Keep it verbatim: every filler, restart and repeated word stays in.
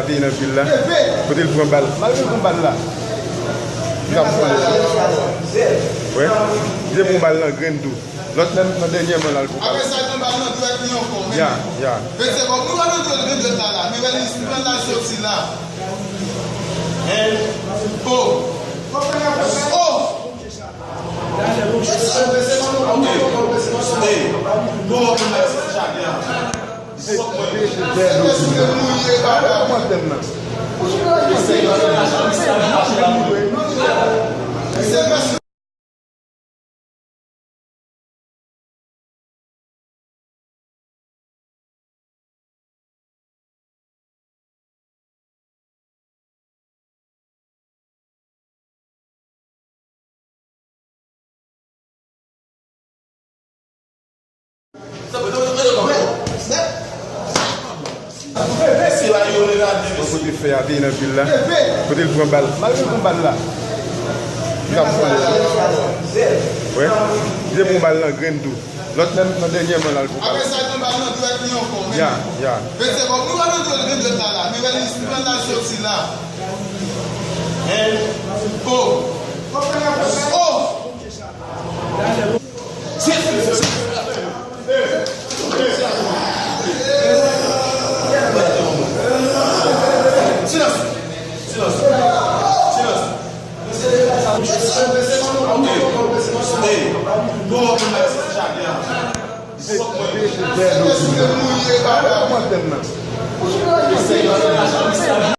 Te nan vil la. Kote l pran bal. Malgre l pran bal la. Li t ap pran. Wè. Li te pran bal nan grenn tou. Lòt nèg nan dènyè men l al pran bal. Apre sa, l pran bal nan dwèt li ankò. Ya, ya. Mete kòb nou pa nan dwèt, nan dwèt la, la. Men wè li pran l al soti la. Hein? Oh. Oh. Hey. Bon, bon, bon, bon, bon, bon. Bon, kote fè a te nan vil la. Kote l pran bal. Malgre l pran bal la. Li t ap pran. Wè. Li te pran bal nan grenn tou. Lòt nèg nan dènyè men l al pran bal. Apre sa, l pran bal nan dwèt li ankò. Ya, ya. Mete kòb nou pa nan dwèt, nan dwèt la, la. Men wè li pran l al soti la. Hein? Oh. Oh. Silans! Silans! Silans! Hey! Bon, bon, bon, bon.